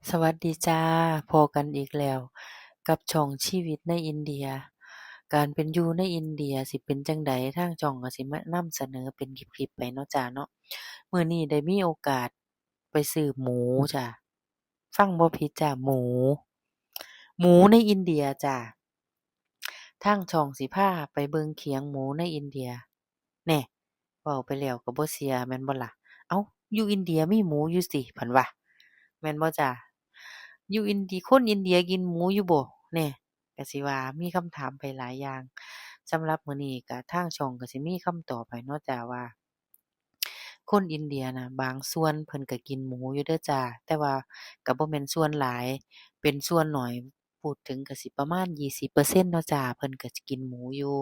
ສະຫວັດດີຈ້າ, ພໍ້ກັນອີກແລ້ວກັບຊ່ອງຊີວິດໃນອິນເດຍ. ການເປັນຢູ່ໃນອິນເດຍຊິເປັນຈັ່ງໃດ, ທາງຊ່ອງກໍຊິມານຳສະເໜີເປັນຄລິບໆໄປເນາະຈ້າເນາະ. ມື້ນີ້ໄດ້ມີໂອກາດໄປຊື້ໝູຈ້າ. ຟັງບໍ່ຜິດຈ້າ, ໝູ. ໝູໃນອິນເດຍຈ້າ. ທາງຊ່ອງຊິພາໄປເບິ່ງຂຽງໝູໃນອິນເດຍ. ແນ່ ເວົ້າໄປແລ້ວກໍບໍ່ເຊື່ອແມ່ນບໍ່ລະ? ເອົ້າ ຢູ່ອິນເດຍມີໝູຢູ່ຕິ ເພິ່ນວ່າ. ແມ່ນບໍ່ຈ້າ? ຢູ່ອິນເດຍ ຄົນອິນເດຍກິນໝູຢູ່ບໍ່? ແນ່ ກໍຊິວ່າມີຄຳຖາມໄປຫຼາຍຢ່າງ. ສຳລັບມື້ນີ້ກໍທາງຊ່ອງກໍຊິມີຄຳຕອບໃຫ້ເນາະຈ້າວ່າ ຄົນອິນເດຍນະ ບາງສ່ວນເພິ່ນກໍກິນໝູຢູ່ເດີຈ້າ, ແຕ່ວ່າກໍບໍ່ແມ່ນສ່ວນຫຼາຍ, ເປັນສ່ວນໜ້ອຍ. ເວົ້າເຖິງກໍຊິປະມານຊາວເປີເຊັນເນາະຈ້າ, ເພິ່ນກໍຊິກິນໝູຢູ່.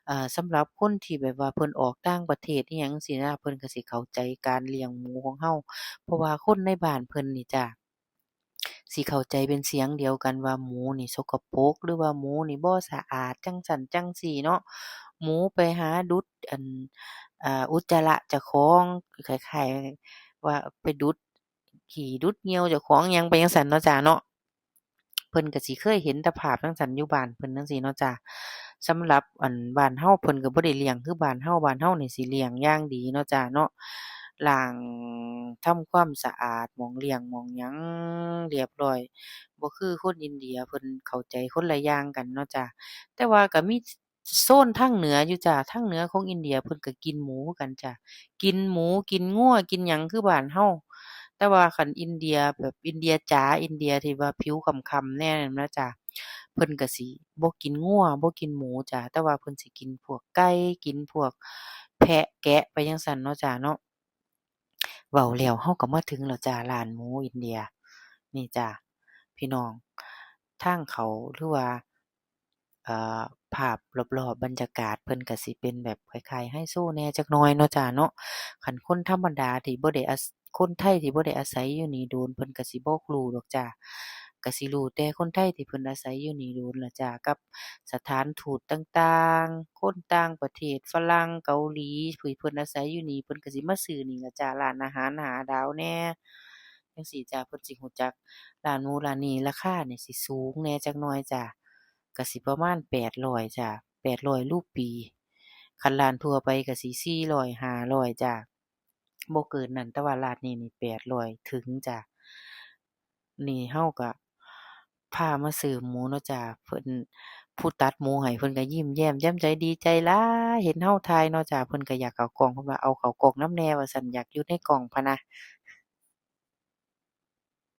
ເອີ ສຳລັບຄົນທີ່ແບບວ່າເພິ່ນອອກຕ່າງປະເທດອີ່ຫຍັງຊີ້ນະ, ເພິ່ນກໍຊິເຂົ້າໃຈການລ້ຽງໝູຂອງເຮົາ, ເພາະວ່າຄົນໃນບ້ານເພິ່ນນີ້ຈ້າ ຊິເຂົ້າໃຈເປັນສຽງດຽວກັນວ່າໝູນີ້ສົກກະປົກ ຫຼືວ່າໝູນີ້ບໍ່ສະອາດ ຈັ່ງຊັ້ນຈັ່ງຊີ້ເນາະ. ໝູໄປຫາດູດ ອັນ ອາ ອຸດຈະລະເຈົ້າຂອງ, ຄ້າຍໆວ່າໄປດູດຂີ້ດູດຍ່ຽວເຈົ້າຂອງຫຍັງໄປຈັ່ງຊັ້ນເນາະຈ້າເນາະ. ເພິ່ນກໍຊິເຄີຍເຫັນແຕ່ພາບຈັ່ງຊັ້ນຢູ່ບ້ານເພິ່ນຈັ່ງຊີ້ເນາະຈ້າ. ສຳລັບ ອັນ ບ້ານເຮົາ ເພິ່ນກໍບໍ່ໄດ້ລ້ຽງຄືບ້ານເຮົາ, ບ້ານເຮົານີ້ຊິລ້ຽງຢ່າງດີເນາະຈ້າເນາະ, ລ້າງ ທຳຄວາມສະອາດ ໝ່ອງລ້ຽງໝ່ອງຫຍັງລຽບລ້ອຍ, ບໍ່ຄືຄົນອິນເດຍ, ເພິ່ນເຂົ້າໃຈຄົນລະຢ່າງກັນເນາະຈ້າ. ແຕ່ວ່າກໍມີ ໂຊນທາງເໜືອຢູ່ຈ້າ, ທາງເໜືອຂອງອິນເດຍເພິ່ນກໍກິນໝູຄືກັນຈ້າ, ກິນໝູ ກິນງົວ ກິນຫຍັງຄືບ້ານເຮົາ. ແຕ່ວ່າຄັນອິນເດຍແບບອິນເດຍຈ໋າ, ອິນເດຍທີ່ວ່າຜິວຄ້ຳໆແດ່ນັ້ນນະຈ້າ, ເພິ່ນກໍຊິບໍ່ກິນງົວ ບໍ່ກິນໝູຈ້າ, ແຕ່ວ່າເພິ່ນຊິກິນພວກໄກ່ ກິນພວກແພະແກະໄປຈັ່ງຊັ້ນເນາະຈ້າເນາະ. ເວົ້າແລ້ວເຮົາກໍມາເຖິງແລ້ວຈ້າ ຮ້ານໝູອິນເດຍນີ້ຈ້າ ພີ່ນ້ອງ. ທາງເຂົ້າ ຫຼືວ່າ ເອີ ພາບລອບໆ ບັນຍາກາດເພິ່ນກໍຊິເປັນແບບຄ້າຍໆ ໄຮໂຊແດ່ຈັກໜ້ອຍເນາະຈ້າເນາະ. ຄັນຄົນທຳມະດາທີ່ບໍ່ໄດ້ອາ ຄົນໄທທີ່ບໍ່ໄດ້ອາໄສຢູ່ນີ້ດົນ ເພິ່ນກໍຊິບໍ່ຮູ້ດອກຈ້າ, ກໍຊິຮູ້ແຕ່ຄົນໄທທີ່ເພິ່ນອາໄສຢູ່ນີ້ດົນລະຈ້າ ກັບສະຖານທູດຕ່າງໆ, ຄົນຕ່າງປະເທດ ຝຣັ່ງ ເກົາຫຼີ ທີ່ເພິ່ນອາໄສຢູ່ນີ້ ເພິ່ນກໍຊິມາຊື້ນີ້ລະຈ້າ, ຮ້ານອາຫານຫ້າດາວແດ່ ຈັ່ງຊີ້ຈ້າ. ເພິ່ນຊິຮູ້ຈັກຮ້ານໝູຮ້ານນີ້ ລາຄານີ້ຊິສູງແດ່ຈັກໜ້ອຍຈ້າ, ກໍຊິປະມານແປດຮ້ອຍຈ້າ, ແປດຮ້ອຍຣູປີ. ຄັນຮ້ານທົ່ວໄປກໍຊິສີ່ຮ້ອຍ ຫ້າຮ້ອຍຈ້າ, ບໍ່ເກີນນັ້ນ, ແຕ່ວ່າຮ້ານນີ້ນີ້ແປດຮ້ອຍເຖິງຈ້າ. ນີ້ເຮົາກໍພາມາຊື້ໝູເນາະຈ້າ, ເພິ່ນ ຜູ້ຕັດໝູໃຫ້ເພິ່ນກໍຍິ້ມແຍ້ມແຈ່ມໃສ ດີໃຈຫຼາຍ ເຫັນເຮົາຖ່າຍເນາະຈ້າ, ເພິ່ນກໍຢາກເຂົ້າກ້ອງ, ເພິ່ນວ່າ ເອົາເຂົ້າກ້ອງນຳແດ່ວ່າຊັ້ນ, ຢາກຢູ່ໃນກ້ອງພະນະ.